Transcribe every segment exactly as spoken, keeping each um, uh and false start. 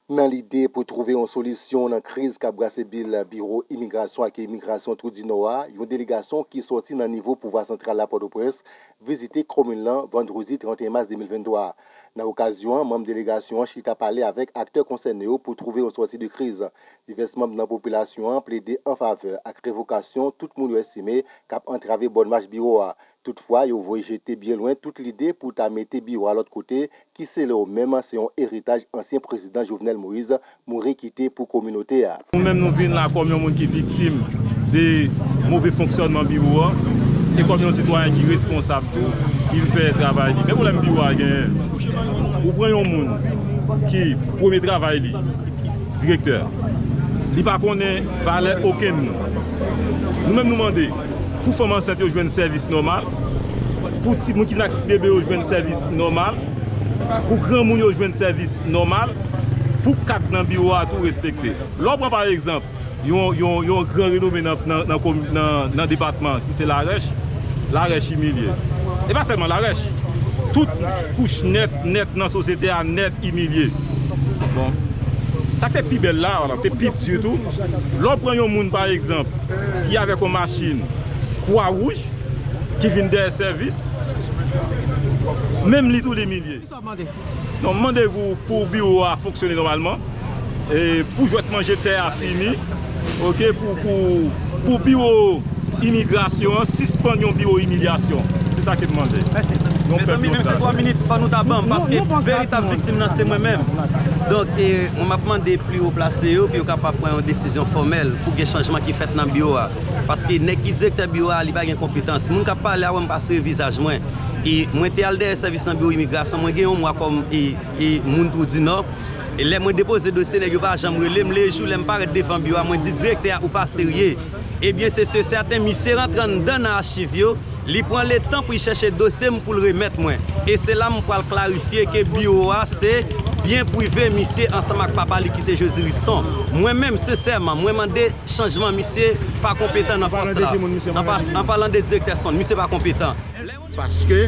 Nan lide pou twouve yon solisyon nan kriz k ap brase bil biwo imigrasyon ak imigrasyon Twou di Nò a, yon delegasyon ki sòti nan nivo pouvwa santral la Pòtoprens vizite komin lan vandredi trannteyen mas de mil venntwa a. Nan okazyon an, manm delegasyon an chita pale avèk aktè konsène yo pou twouve yon sòti de kriz. Divès manm nan popilasyon an plede an favè ak revokasyon tout moun yo estime k ap antrave bòn mach biwo a. Toutfwa, yo voye jete byen lwen tout lide pou ta mete biwo a lòt kote, ki selon yo menm se yon eritaj ansyen prezidan Jovenel Moïse mouri kite pou kominote a. Nou menm, nou vin la kòm yon moun ki viktim de move fonksyònman biwo a, e kòm yon sitwayen ki responsab tou, ki vle fè travay li. Men pwoblèm biwo a genyen, ou pran yon moun ki premye travay li, direktè, li pa konnen valè okenn moun. Nou menm, nou mande pou fanm ansent yo jwenn sèvis nòmal, pou timoun ki vin ak ti bebe yo jwenn sèvis nòmal, pou granmoun yo jwenn sèvis nòmal, pou kad nan biwo a tou respekte. Lè w pran pa egzanp yon, yon, yon gran renome nan, nan, nan komi-, nan, nan depatman ki se Larèch, Larèch imilye. E pa sèlman Larèch. Tout kouch nèt, nèt nan sosyete a nèt imilye. Bon. Sa k te pi bèl la, te pi di tou, lè w pran yon moun, pa egzanp, ki avèk yon machin Kwa Wouj, ki vin dèyè sèvis, menm li tou li imilye. Kisa w mande? Non, m mande pou, pou biwo a fonksyone nòmalman, e pou jwèt manje tè a fini, oke, pou, pou, pou biwo imigrasyon an sispann yon biwo imilyasyon. Se sa ke m mande. Mèsi. Mezanmi, menm se twa minit, fò nou ta ban m, paske veritab viktim nan se mwen menm. Donk, e, mwen m ap mande pli wo plase yo pou yo kapab pran yon desizyon fòmèl pou gen chanjman ki fèt nan biwo a. Paske nèg ki direktè biwo a, li pa gen konpetans. Moun k ap pale a wè m pa sere vizaj mwen. E mwen te al dèyè sèvis nan biwo imigrasyon, mwen gen yon mwa kòm, e, e, moun Twou di Nò. E lè mwen depoze dosye, nèg yo pa janm rele m. Le jou, lè m parèt devan biwo a, mwen di direktè a, ou pa serye. Ebyen, se sè sèten, misye rantre anndan nan achiv yo, li pran letan pou l chèche dosye m pou l remèt mwen. E se la m pral klarifye ke biwo a se byen prive misye ansanm ak papa li ki se Josi Riston. Mwen menm, sensèman, mwen mande chanjman, misye pa konpetan nan pòs la. An pa-, an palan de direktè Sonn, misye pa konpetan. Paske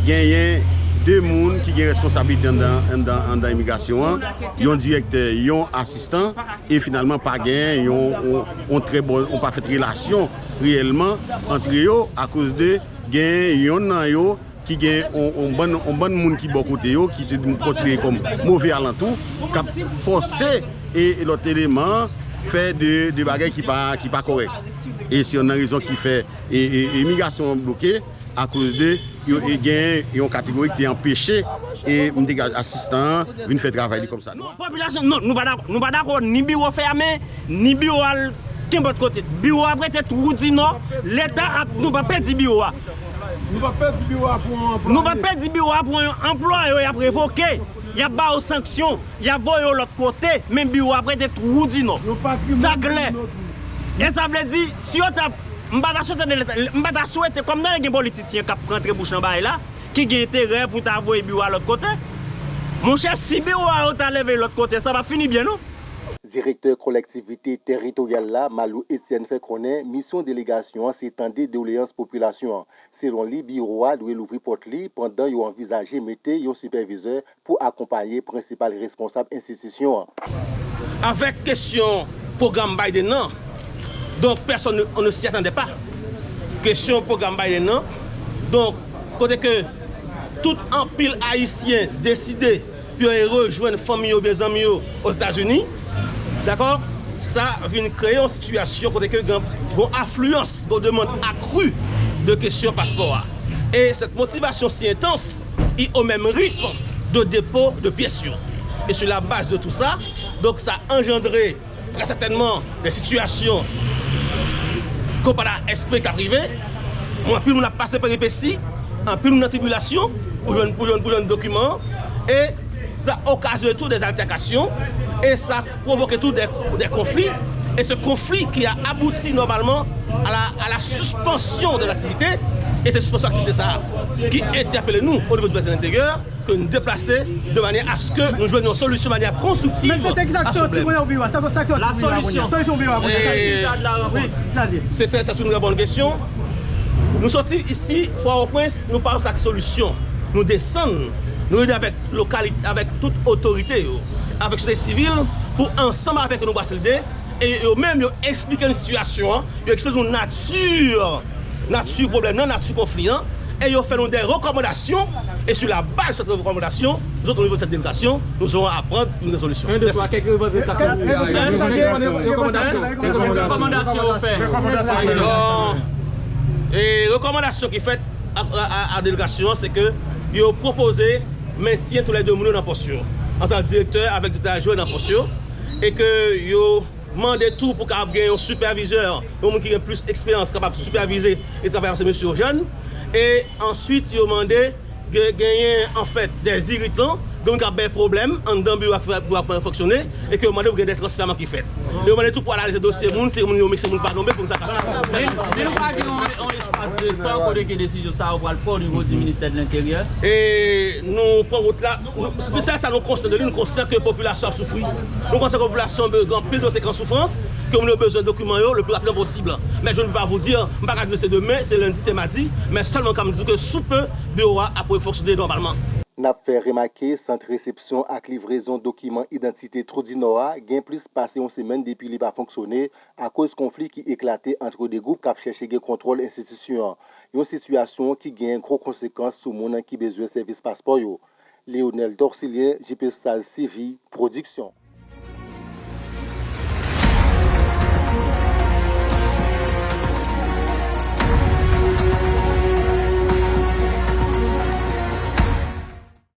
genyen de moun ki gen responsablite anndan, anndan, anndan imigrasyon an, yon direktè, yon asistan, e finalman pa genyen yon, yon, yon trè bon, yon pafèt relasyon reyèlman ant yo, akoz de genyen yonn nan yo ki gen yon, yon bann, yon bann moun ki bò kote yo, ki se moun konsidere kòm move alantou, k ap fòse e, e lòt eleman an fè de, de bagay ki pa, ki pa kòrèk. E se yonn nan rezon ki fè e, e, e imigrasyon an bloke, akoz de yo, e gen yon kategori ki te anpeche e m te ka asistan an vin fè travay li kòmsa. Non, popilasyon, non, nou pa dakò, nou pa dakò ni biwo fèmen, ni biwo al kenpòt kote. Biwo a ap rete Twou di Nò, Leta ap, nou p ap pèdi biwo a. Nou p ap pèdi biwo a pou yon anplwaye. Nou p ap pèdi biwo a pou yon anplwaye y ap revoke, y ap ba yo sanksyon, y ap voye yo lòt kote, men biwo a ap rete Twou di Nò. Sa klè. E sa vle di, si yo t ap, m pa ta swete de Leta, m pa ta swete, kòm nan gen politisyen k ap rantre bouch nan bagay la, ki gen enterè pou ta voye biwo a lòt kote. Monchè, si biwo a yo ta leve lòt kote, sa p ap fini byen, non. Direktè kolektivite teritoryal la, Malou Etienne, fè konnen misyon delegasyon an se tande doleyans popilasyon an. Selon li, biwo a dwe louvri pòt li pandan yo anvizaje mete yon sipèvizè pou akonpaye prensipal responsab enstitisyon an. Avèk kesyon pwogram Biden nan, donk, pèsonn, on ne s'y attendait pas. Kesyon pwogram Biden nan, donk, kote ke tout anpil Ayisyen deside pou yo rejwenn fanmi yo oubyen zanmi yo Ozetazini, dakò? Sa vin kreye yon sitiyasyon kote ke gen yon afliyans, gen yon demann akri de kesyon paspò a. Et cette motivation si intense, i au même rythme de dépôt de pièces yo. Et sur la base de tout ça, donk, sa anjandre trè sètènman de sitiyasyon ke w pa ta espere k ap rive. Bon, anpil moun ap pase peripesi, anpil moun nan tribilasyon pou jwenn, pou jwenn, pou jwenn dokiman an. E sa okazyone tou dè altèkasyon, e sa pwovoke tou dè, dè konfli. E se konfli ki a abouti nòmalman a la, a la sispansyon dè aktivite. E se sispansyon aktivite sa a ki entèpele nou o nivo di ministè de l'Intérieur, ke nou deplase de manyè aske nou jwenn yon solisyon manyè konstriktiv a pwoblèm. La solution, c'est très, c'est une très bonne question. Nou soti isi, Pòtoprens, nou pa sot ak solisyon. Nou desann, nou reyini avèk lokalite, avèk tout otorite yo. Avèk sosyete sivil pou ansanm avèk nou brase lide e yo menm yo eksplike nou sitiyasyon an, yo eksplike nou nati, nati pwoblèm nan, nati konfli an, e yo fè nou de rekòmandasyon, e sou la baz de cette recommandation, nous autres, au niveau de cette délégation, nous aurons à prendre une résolution. Un, deux, trois, quelques revendications. Hein? Rekomandasyon, rekomandasyon yo fè. Bon, e rekòmandasyon ki fèt a, a, a, a delegasyon an, se ke yo pwopoze mentyen tou lè de moun yo nan pòs yo, antan direktè avèk direktè adjwen nan pòs yo, e ke yo mande tou pou kapab gen yon sipèvizè, yon moun ki gen plis eksperyans, kapab sipèvize e travay avèk se mesye yo jèn, e answit yo mande gen, genyen anfèt de iritan, gen moun k ap bay pwoblèm anndan biwo ak fè biwo ak fonksyone, e ke yo mande pou gen de transfèman ki fèt. Yo mande tou pou analize dosye moun, se moun yo mikse moun pa tonbe pou nou sa ka fèt. Men nou pa gen yon, yon espas de tan kote ke desizyon sa yo pral pran o nivo di ministè de lenteryè? E nou pran wout la, nou, se sa, sa nou konsyan de li, nou konsyan ke popilasyon ap soufri. Nou konsyan ke popilasyon gen anpil dosye ki an soufrans, ke moun yo bezwen dokiman yo le plus rapidement possible. Men je ne peux pas vous dire, m pa ka di se demen, se lendi, se madi, men sèlman m ka di ke sou pe, biwo a ap refonksyone nòmalman. N ap fè remake, sant resepsyon ak livrezon dokiman idantite Twou di Nò a gen plis pase yon semèn depi li pa fonksyone akoz konfli ki eklate ant de gwoup k ap chèche gen kontwòl enstitisyon an, yon sitiyasyon ki gen gwo konsekans sou moun ki bezwen sèvis paspò yo. Leonel Dorcilien, J P Stars T V, pwodiksyon.